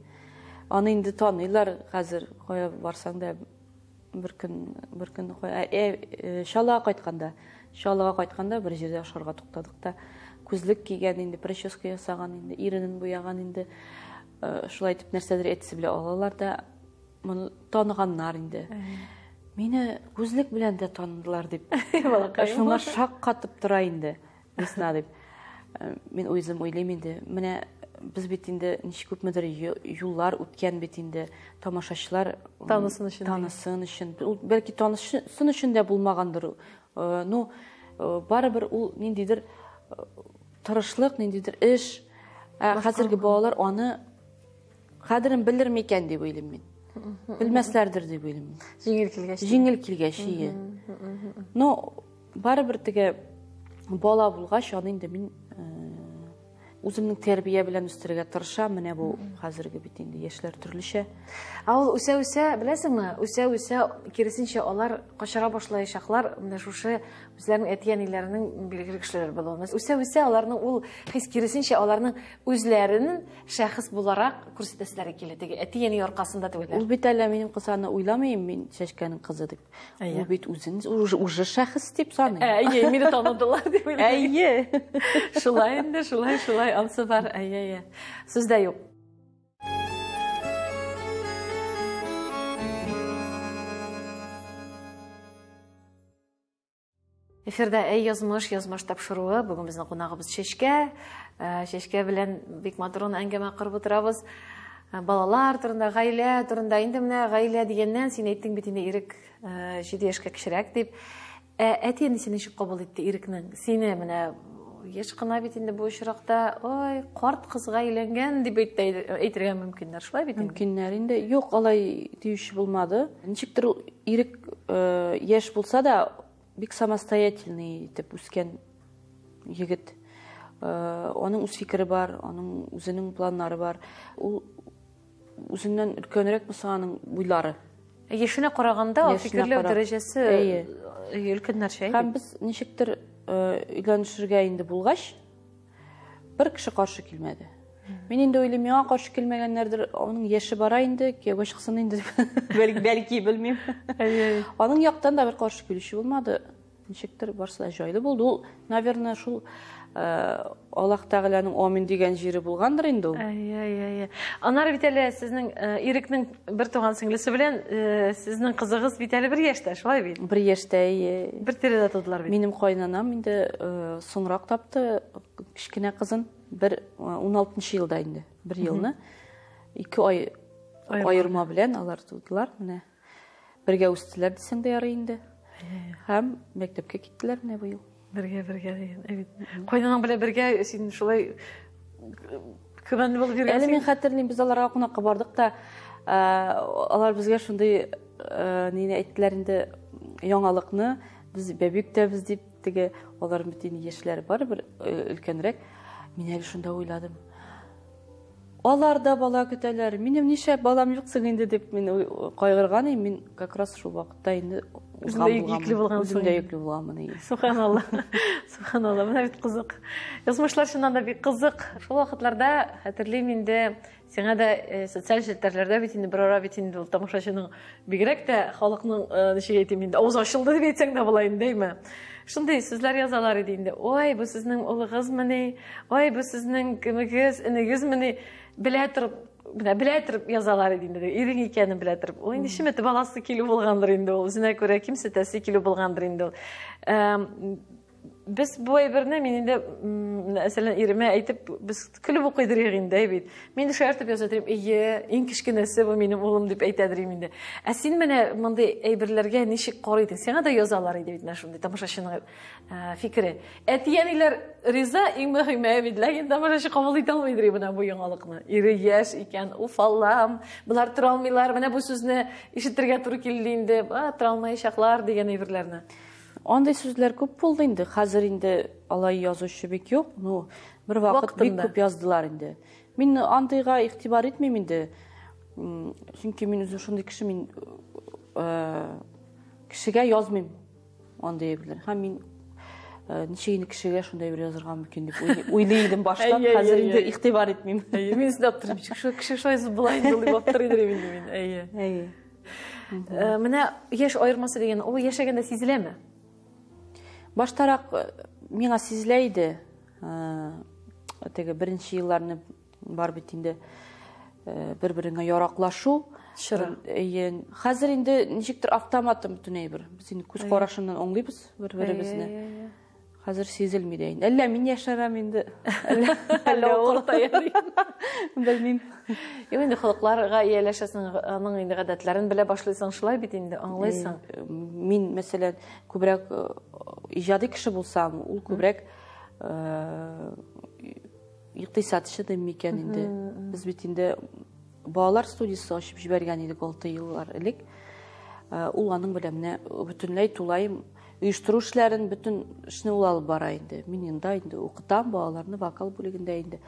Аны инде таныйлар хәзер, кая барсаң да бер көн, бер көн Чаллыга кайтканда, Чаллыга кайтканда бер җирдә ашарга туктадык та, күзлек кигән инде, прическа ясаган инде, иренен буяган инде. Шулай итеп нәрсәдер әтисе белән алалар да, моны таныганнар инде. Мине күзлек белән дә таныдылар дип. Шуңа шаккатып тора инде, Весна дип. Мин үзем уйлыйм инде, менә без бит инде ничек күпмедер юллар үткән бит инде, тамашачылар танысын өчен. Танысын өчен. Ул бәлки танысын өчен дә булмагандыр. Ну, барыбер ул ниндидер тырышлык, ниндидер эш. Ә хәзерге балалар аны кадерен белер микән дип уйлыйм мин. Белмәсләрдер дип уйлыйм. Җиңел килгәч. Җиңел килгәч, ие. Но барыбер теге бала булгач, аны инде мин үземнең тәрбия белән үстерергә тырышам. Менә бу хәзерге бит инде яшьләр төрлечә. Ә ул үсә-үсә, беләсеңме, үсә-үсә, киресенчә алар качыра башлаячаклар, менә шушы үзләренең әти-әниләренең билгеле кешеләр булуын. Үсә-үсә аларның ул хис киресенчә аларның үзләрен шәхес буларак күрсәтәселәре килә. Теге әти-әни аркасында түгел. Ул бит әле минем кыз аны уйламыйм, мин Чәчкәнең кызы дип. Ул бит үзен уже шәхес дип саный. Әйе, мине таныдылар дип уйлый. Әйе. Шулай инде, шулай, шулай, ансы бар. Әйе, әйе. Сүз дә юк. Эфирда Әй язмыш, язмыш тапшыруы. Бүген безнең кунагыбыз Чәчкә. Чәчкә белән бик матур гына әңгәмә корып утырабыз. Балалар турында, гаилә турында. Инде менә гаилә дигәннән син әйттең бит инде Ирек 7 яшькә кечерәк дип. Әти-әнисе ничек кабул итте Ирекнең? Сине менә яшь кына бит инде бу очракта, ой, карт кызга өйләнгән дип әйтергә мөмкиннәр. Шулай бит инде? Мөмкиннәр инде. Юк, алай диюче булмады. Ничектер ул Ирек яшь булса да, бик самостоятельный итеп үскән егет. Аның үз фикере бар, аның үзенең планнары бар. Ул үзеннән өлкәнрәк булса аның уйлары. Яшенә караганда, ул фикерләү дәрәҗәсе өлкәннәрчә. Һәм без ничектер өйләнешергә инде булгач, бер кеше каршы килмәде. Мин инде уйлыйм, миңа каршы килмәгәннәрдер, аның яше бара инде, кияүгә чыксын инде дип. Бәлки, белмим. Аның яктан да бер каршы килүче булмады. Ничектер барысы да җайлы булды. Ул, наверное, шул Аллаһ Тәгаләнең амин дигән җире булгандыр инде ул. Әйе, әйе, әйе. Аннары бит әле сезнең Ирекнең бер туган сеңлесе белән сезнең кызыгыз бит әле бер яшьтә, шулай бит? Бер яшьтә, әйе. Бер тирәдә тудылар бит. Минем кайнанам инде соңрак тапты кечкенә кызын. Бер 16 елда инде, бер елны 2 ай аерма белән алар тудылар. Менә бергә үстеләр дисәң дә ярый инде. Һәм мәктәпкә киттеләр менә быел. Бергә, бергә дигән. Әйбит. Кайнанаң белән бергә син шулай көмәнле булып йөргәнсең. Әле мин хәтерлим, без аларга кунакка бардык та, алар безгә шундый нине әйттеләр инде, яңалыкны, без бәби көтәбез дип, теге алар бит инде яшьләре барыбер өлкәнрәк. Мин әле шунда уйладым. Алар да бала көтәләр. Минем нишләп балам юк соң инде дип мин кайгырган идем. Мин как раз шул вакытта инде узган булганмын. Үзем дә йөкле булганмын. Субханалла. Субханалла, менә бит кызык. Язмышлар чыннан да бик кызык. Шул вакытларда хәтерлим инде, сиңа да социаль челтәрләрдә бит инде бер ара бит инде ул тамашачының бигрәк тә халыкның, ничек әйтим инде, авыз ачылды дип әйтсәң дә була инде, әйме? Шундый сүзләр язалар иде инде. Ой, бу сезнең улыгызмыни? Ой, бу сезнең кемегез, энегезмени? Белә торып, Менә белә торып язалар иде инде, ирең икәнен белә торып. Ул инде чеметеп аласы килү булгандыр инде ул, үзенә күрә кимсетәсе килү булгандыр инде ул. Без бу әйберне мин инде, мәсәлән, иремә әйтеп, без көлеп укыйдыр идек инде, бит. Мин шаяртып яза торыйм, әйе, иң кечкенәсе бу минем улым дип әйтәдер идем инде. Ә син менә мондый әйберләргә ничек карыйдың? Сиңа да язалар иде бит менә шундый тамашачының фикере. Әти-әниләр риза, иң мөһиме бит, ләкин тамашачы кабул итә алмыйдыр менә бу яңалыкны. Ире яшь икән, уф Аллам, болар тора алмыйлар, менә бу сүзне ишетергә туры килде инде, тора алмаячаклар дигән әйберләрне. Андый сүзләр күп булды инде. Хәзер инде алай язучы бик юк. Ну, бер вакыт бик күп яздылар инде. Мин андыйга игътибар итмим инде. Чөнки мин үзем шундый кеше, мин э, кешегә язмыйм андый әйберләр. Һәм мин э, ничек инде кешегә шундый әйбер язырга мөмкин дип уйлый идем башта. Хәзер инде игътибар итмим. Әйе, мин сезне аптырыйм. Кеше шулай язып була инде дип аптырый идем инде мин. Әйе. Әйе. Менә яшь аермасы дигән, ул яшәгәндә сизеләме? Баштарак миңа сизелә иде. Теге беренче елларны бар бит инде бер-береңә яраклашу. Чоры. Әйе. Хәзер инде ничектер автоматом бөтен әйбер. Без инде күз карашыннан аңлыйбыз бер-беребезне. Хәзер сизелми дә инде. Әллә мин яшәрәм инде. Әллә ул картая. Белмим. Юк инде холыкларга ияләшәсең, аның инде гадәтләрен белә башлыйсың, шулай бит инде, аңлыйсың. Мин, мәсәлән, күбрәк иҗади кеше булсам, ул күбрәк икътисадчы дим микән инде. Без бит инде балалар студиясе ачып җибәргән идек 6 еллар элек. Ул аның белән менә бөтенләй тулаем оештыру эшләрен, бөтен эшне ул алып бара инде. Мин инде инде укытам балаларны вокал бүлегендә инде.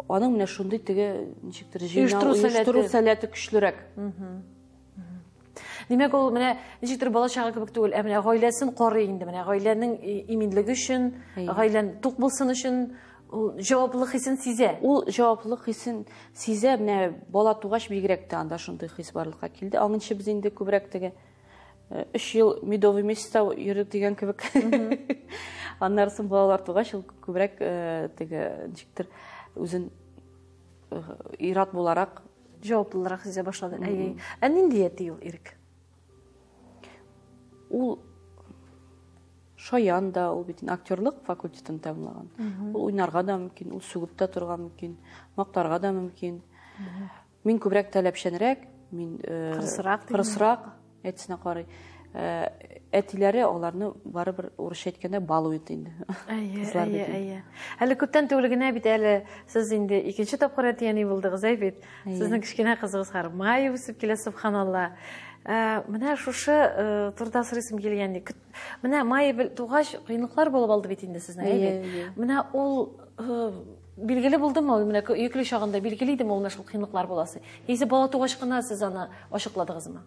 Аның менә шундый теге ничектер җыйнау, оештыру сәләте көчлерәк. Димәк, ул менә ничектер бала чага кебек түгел, ә менә гаиләсен карый инде, менә гаиләнең иминлеге өчен, гаилән тук булсын өчен ул җаваплылык хисен сизә. Ул җаваплылык хисен сизә, менә бала тугач бигрәк тә анда шундый хис барлыкка килде. Аңынчы без инде күбрәк теге 3 ел медовый месяцта йөрдек дигән кебек. Аннары соң балалар тугач, ул күбрәк теге ничектер үзен ир-ат буларак җаваплылырак сизә башлады. Әйе. Ә нинди әти ул Ирек? Ул шаян да, ул бит актерлык факультетын тәмамлаган. Ул уйнарга да мөмкин, ул сүгеп тә торырга мөмкин, мактарга да мөмкин. Мин күбрәк таләпчәнрәк, мин кырысрак, кырысрак әтисенә карый. Әтиләре аларны барыбер урысча әйткәндә балует инде. Әйе, әйе, әйе. Әле күптән түгел генә бит әле сез инде икенче тапкыр әти-әни булдыгыз, әй бит. Сезнең кечкенә кызыгыз Хармай үсеп килә, субханалла. Менә шушы турыда сорыйсым килгән. Менә Майя тугач кыенлыклар булып алды бит инде сезнең, әй бит. Менә ул билгеле булдымы? Менә йөкле чагында билгеле идеме ул менә шул кыенлыклар буласы? Яисә бала тугач кына сез аны ачыкладыгызмы?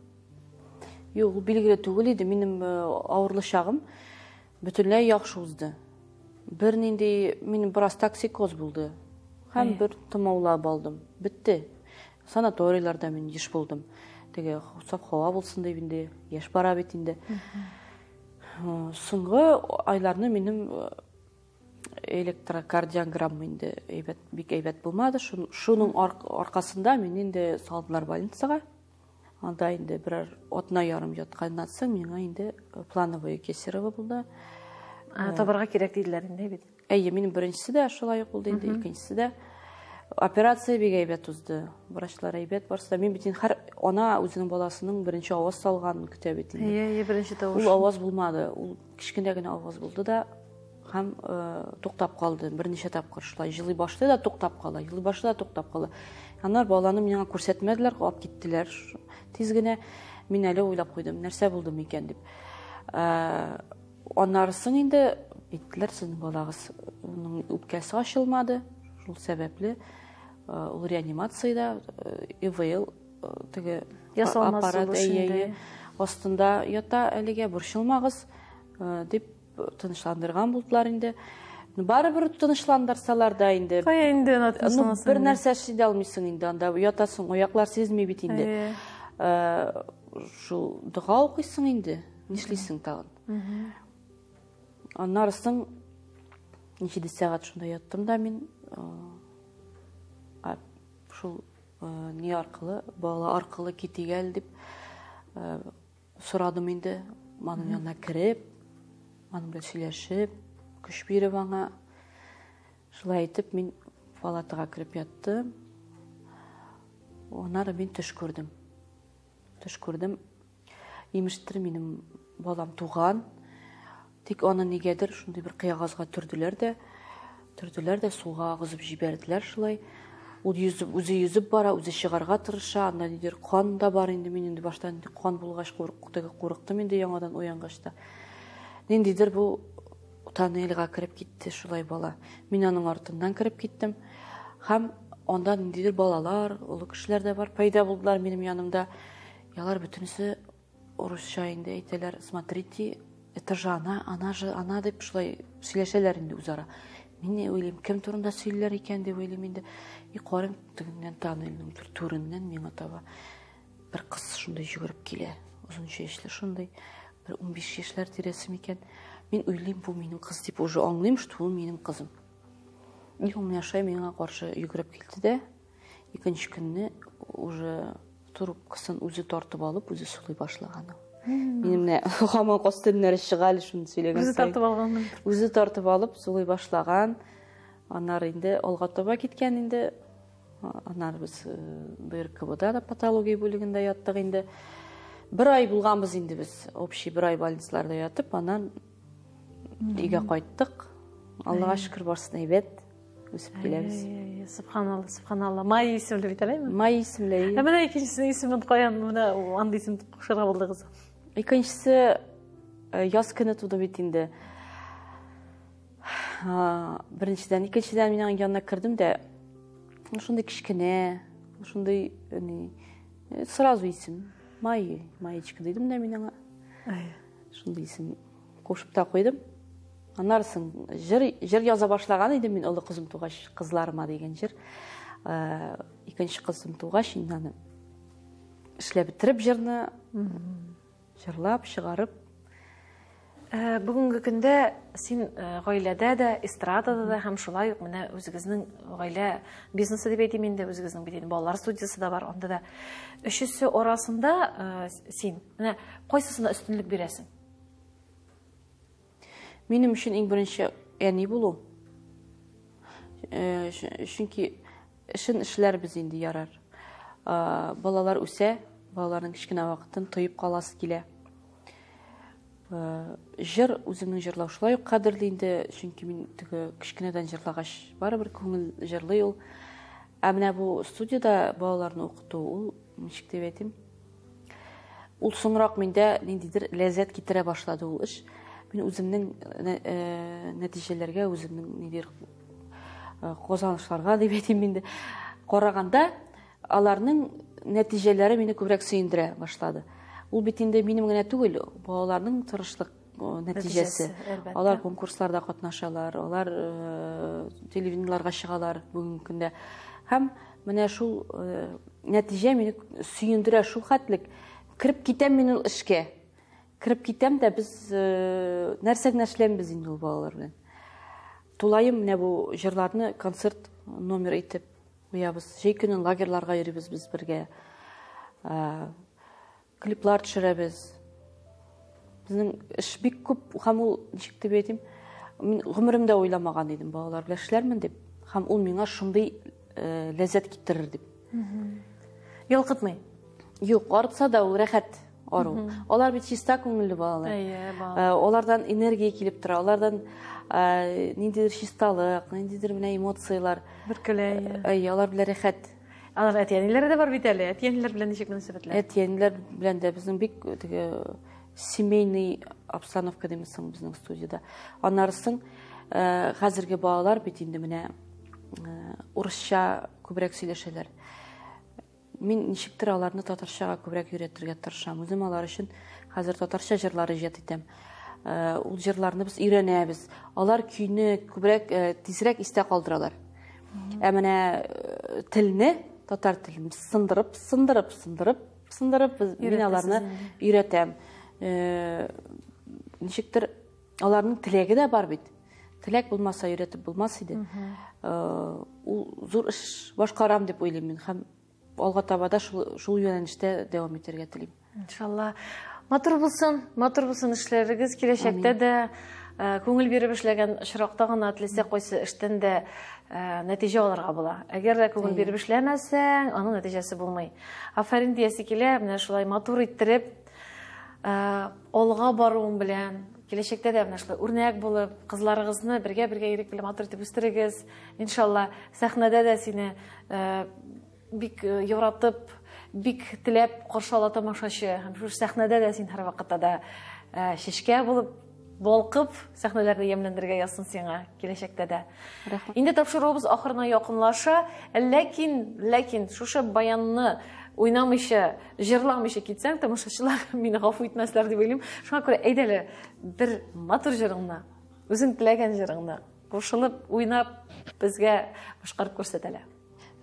Юк, ул билгеле түгел иде. Минем авырлы чагым бөтенләй яхшы узды. Бернинди, минем бераз токсикоз булды. Һәм бер томаулап алдым. Бетте. Санаторийларда мин еш булдым. Теге саф һава булсын дип инде, яшь бара бит инде. Соңгы айларны минем электрокардиограмма инде әйбәт, бик әйбәт булмады. Шуның аркасында мине инде салдылар больницага. Анда инде берәр атна ярым ятканнан соң миңа инде плановый кесарево булды. Табарга кирәк диделәр инде бит. Әйе, минем беренчесе дә шулай ук булды инде, икенчесе дә. Операция бик әйбәт узды. Врачлар әйбәт барсы да. Мин бит инде һәр ана үзенең баласының беренче аваз салганын көтә бит инде. Әйе, әйе, беренче тавыш. Ул аваз булмады. Ул кечкенә генә аваз булды да һәм туктап калды. Берничә тапкыр шулай җылый башлый да туктап кала, җылый башлый да туктап кала. Аннары баланы миңа күрсәтмәделәр, алып киттеләр. Тиз генә мин әле уйлап куйдым, нәрсә булды микән дип. Аннары соң инде әйттеләр, сезнең балагызның үпкәсе ачылмады. Шул сәбәпле ул реанимациядә, ИВЛ теге Ясалма аппарат, сулыш әйе, инде. әйе, астында ята әлегә, борчылмагыз, дип тынычландырган булдылар инде. Барыбер тынычландырсалар да инде. Кая инде ана тынычланасың Бер инде? нәрсә эшли дә алмыйсың инде, анда ятасың, аяклар сизми бит инде. Шул дога укыйсың инде, нишлисең тагын? Аннары соң ничә сәгать шунда яттым да мин, шул ни аркылы, бала аркылы китик әле дип сорадым инде. Аның янына кереп, аның белән сөйләшеп, көч биреп аңа. Шулай итеп мин палатага кереп яттым. Аннары мин төш күрдем. Төш күрдем. Имештер, минем балам туган. Тик аны нигәдер шундый бер кыягазга төрделәр дә, төрделәр дә суга агызып җибәрделәр шулай. Ул йөзеп, үзе йөзеп бара, үзе чыгарга тырыша, анда нидер кан да бар инде, мин инде баштан инде кан булгач теге курыктым инде яңадан уянгач та. Ниндидер бу тоннельгә кереп китте шулай бала. Мин аның артыннан кереп киттем. Һәм анда ниндидер балалар, олы кешеләр дә бар, пәйда булдылар минем янымда. Ялар бөтенесе урысча инде әйтәләр, смотрите, это же она, она же, она дип шулай сөйләшәләр инде үзара. Мин не уйлыйм, кем турында сөйлиләр икән дип уйлыйм инде. И карыйм, тегеннән тоннельнең түреннән миңа таба бер кыз шундый йөгереп килә, озын чәчле шундый, бер 15 яшьләр тирәсе микән. Мин уйлыйм, бу минем кыз дип уже аңлыйм, что ул минем кызым. И ул менә шулай миңа каршы йөгереп килде дә, икенче көнне уже трубкасын үзе тартып алып, үзе сулый башлаган ул. Минем менә һаман каз телләре чыга әле шуны сөйләгән Үзе саен. тартып алган. Үзе тартып алып сулый башлаган. Аннары инде алга таба киткән инде. Аннары без ДРКБда да патология бүлегендә яттык инде. Бер ай булганбыз инде без, общий бер ай больницаларда ятып, аннан өйгә кайттык. Аллага шөкер, барысы әйбәт. Үсеп киләбез. Әй, Субханалла, субханалла. Майя исемле бит әлеме? Майя исемле. Ә менә икенчесенең исемен каян менә андый исем кушарга булдыгыз? Икенчесе яз көне туды бит инде. Беренчедән, икенчедән мин аның янына кердем дә, шундый кечкенә, шундый ни, сразу исем Майя, Маечка дидем дә мин аңа. Шундый исем кушып та куйдым. Аннары соң җыр яза башлаган идем мин олы кызым тугач, кызларыма дигән җыр. Икенче кызым тугач, инде аны эшләп бетереп җырны, җырлап, чыгарып. Бүгенге көндә син гаиләдә дә, эстрадада да һәм шулай ук менә үзегезнең гаилә бизнесы дип әйтим инде, үзегезнең бит инде балалар студиясе дә бар, анда да өчесе арасында син менә кайсысына өстенлек бирәсең? Минем өчен иң беренче әни булу. Чөнки эшен эшләрбез инде ярар. Балалар үсә, балаларның кечкенә вакытын тоеп каласы килә. Җыр, үземнең җырлау шулай ук кадерле инде, чөнки мин теге кечкенәдән җырлагач, барыбер күңел җырлый ул. Ә менә бу студияда балаларны укыту, ул ничек дип әйтим? Ул соңрак миндә ниндидер ләззәт китерә башлады ул эш. Мин үземнең нәтиҗәләргә, үземнең ниндидер казанышларга дип әйтим инде, караганда аларның нәтиҗәләре мине күбрәк сөендерә башлады. Ул бит инде минем генә түгел, балаларның тырышлык нәтиҗәсе. Нәтиҗәсе, Алар конкурсларда катнашалар, алар телевидениеларга чыгалар бүгенге көндә. Һәм менә шул нәтиҗә мине сөендерә шул хәтлек. Кереп китәм мин ул эшкә. Кереп китәм дә без нәрсә генә эшләмибез инде ул балалар белән. Тулаем менә бу җырларны концерт номер итеп куябыз. Җәй көне лагерьларга йөрибез без бергә. Клиплар төшерәбез. Безнең эш бик күп һәм ул ничек дип әйтим, мин гомеремдә уйламаган идем балалар белән эшләрмен дип, һәм ул миңа шундый ләззәт китерер дип. Ялкытмый? Юк, арытса да ул рәхәт ару. Алар бит чиста күңелле балалар. Әйе, балалар. Алардан энергия килеп тора, алардан ниндидер чисталык, ниндидер менә эмоцияләр. Бөркелә, әйе. Әйе, алар белән рәхәт. Алар әти-әниләре дә бар бит әле. Әти-әниләр белән ничек мөнәсәбәтләр? Әти-әниләр белән дә безнең бик теге семейный обстановка димез соң безнең студияда. Аннары соң, хәзерге балалар бит инде менә урысча күбрәк сөйләшәләр. Мин ничектер аларны татарчага күбрәк өйрәтергә тырышам. Үзем алар өчен хәзер татарча җырлар иҗат итәм. Ул җырларны без өйрәнәбез. Алар көйне күбрәк, тизрәк истә калдыралар. Ә менә телне, татар телен без сындырып, сындырып, сындырып, сындырып, мин Өйрәтәсез аларны инде. өйрәтәм. Ничектер аларның теләге дә бар бит. Теләк булмаса өйрәтеп булмас иде. Ул зур эш башкарам дип уйлыйм мин һәм Алга таба да шул, шул юнәлештә дәвам итәргә телим. Иншалла. Матур булсын, матур булсын эшләрегез киләчәктә дә э, күңел биреп эшләгән очракта гына теләсә кайсы эштән дә э, нәтиҗә алырга була. Әгәр дә күңел биреп эшләмәсәң, аның нәтиҗәсе булмый. Афәрин диясе килә, менә шулай матур иттереп э, алга баруың белән киләчәктә дә менә шулай үрнәк булып, кызларыгызны бергә-бергә ирек белән матур итеп үстерегез. Иншалла, сәхнәдә дә сине бик э, яратып, бик теләп каршы ала тамашачы. Һәм шушы сәхнәдә дә син һәрвакытта да э, чәчкә булып балкып сәхнәләрне ямьләндерергә язсын сиңа киләчәктә дә. Рәхмәт. Инде тапшыруыбыз ахырына якынлаша, ләкин, ләкин шушы баянны уйнамыйча, җырламыйча китсәң, тамашачылар мине гафу итмәсләр дип уйлыйм. Шуңа күрә әйдә әле бер матур җырыңны, үзең теләгән җырыңны кушылып, уйнап безгә башкарып күрсәт әле.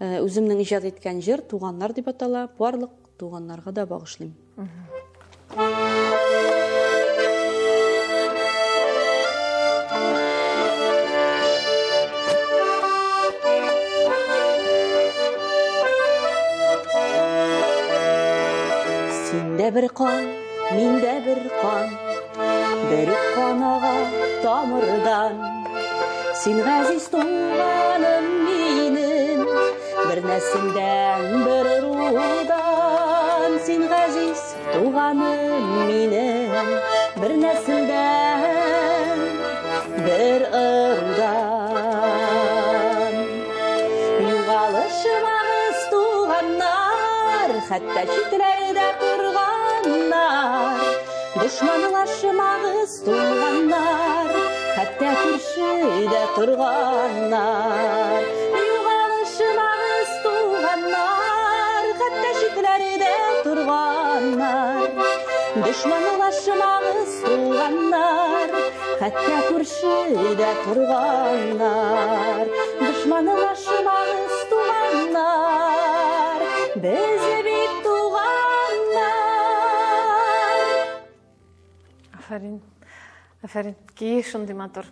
Э, үземнең иҗат иткән җыр Туганнар дип атала. Барлык туганнарга да багышлыйм. Синдә бер кан, миндә бер кан, бер үк кан ага тамырдан. Син газиз туганым минем, бер нәселдән, бер ырудан. Син газиз туганым минем, бер нәселдән, бер ырудан. Югалышмагыз, туганнар, хәтта читләрдә торганнар. Дошманлашмагыз, туганнар, хәтта күршедә торганнар. Югалышмагыз, туганнар, хәтта читләрдә торганнар. Дошманлашмагыз, туганнар, хәтта күршедә торганнар. Дошманлашмагыз, туганнар, без бит туганнар. Афәрин. Афәрин. Көе шундый матур.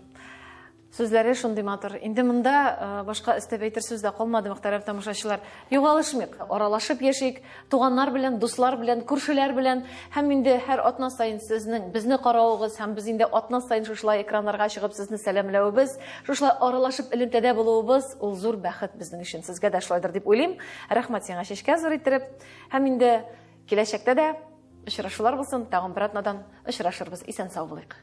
Сүзләре шундый матур. Инде монда э, башка өстәп әйтер сүз дә калмады, мөхтәрәм тамашачылар. Югалышмыйк, аралашып яшик, туганнар белән, дуслар белән, күршеләр белән һәм инде һәр атна саен сезнең безне каравыгыз һәм без инде атна саен шушылай экраннарга чыгып сезне сәламләвебез, шушылай аралашып элемтәдә булуыбыз ул зур бәхет безнең өчен. Сезгә дә шулайдыр дип уйлыйм. Рәхмәт сиңа, Чәчкә, зур иттереп. Һәм инде киләчәктә дә очрашулар булсын, тагын бер атнадан очрашырбыз. Исән сау булыйк.